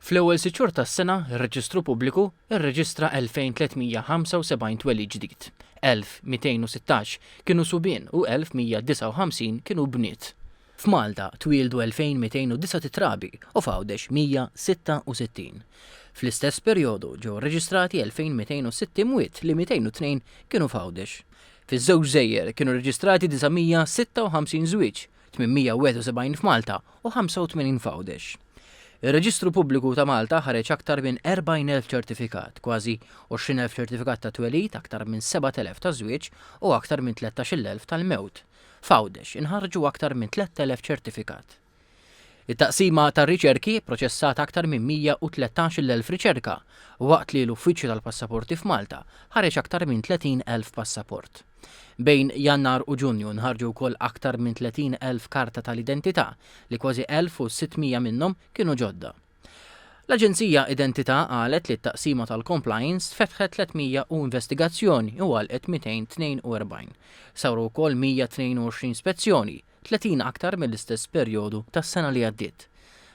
Fl-ewwel sitt xhur tas-sena, ir-Reġistru Pubbliku rreġistra 2,375 twelid ġdid, 1,216 kienu subien u 1,159 kienu bniet. F'Malta twieldu 2,209 trabi u f'Għawdex 166. Fl-istess perjodu ġew irreġistrati 2,206 imwiet li 202 kienu f'Għawdex. Fiż-żewġ gżejjer kienu rreġistrati 956 żwieġ, 871 f'Malta u 85 f'Għawdex. Ir-Reġistru Pubbliku ta' Malta ħareġ aktar minn 40,000 ċertifikat, kważi 20,000 ċertifikat ta' twelid, aktar minn 7,000 ta' żwieġ u aktar minn 13,000 tal-mewt. F'Għawdex inħarġu aktar minn 3,000 ċertifikat. It-Taqsima tar-Riċerki pproċessat aktar minn 113,000 riċerka, waqt li l-Uffiċċju tal-Passaporti f'Malta ħareġ aktar minn 30,000 passaport. Bejn Jannar u Ġunju nħarġu wkoll aktar minn 30,000 karta tal-identità, li kważi 1,600 minnhom kienu ġodda. L-Aġenzija Identità qalet li t-Taqsima tal-Compliance fetħet 300 u investigazzjoni u għalqet 242. Saru wkoll 122 spezzjoni, 30 aktar mill-istess perjodu tas-sena li għaddiet.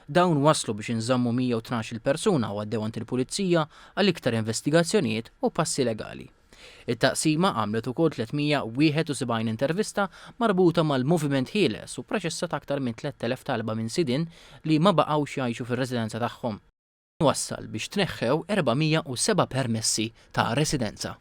Dawn wasslu biex inżammu 112-il persuna u għaddew għand il-Pulizija għal iktar investigazzjonijiet u passi legali. It-taqsima għamlet ukoll 371 intervista marbuta mal-moviment ħieles u pproċessat aktar minn 3,000 talba minn sidien li ma baqgħux jgħixu fir-residenza tagħhom. Wassal biex tneħħew 407 permessi ta' residenza.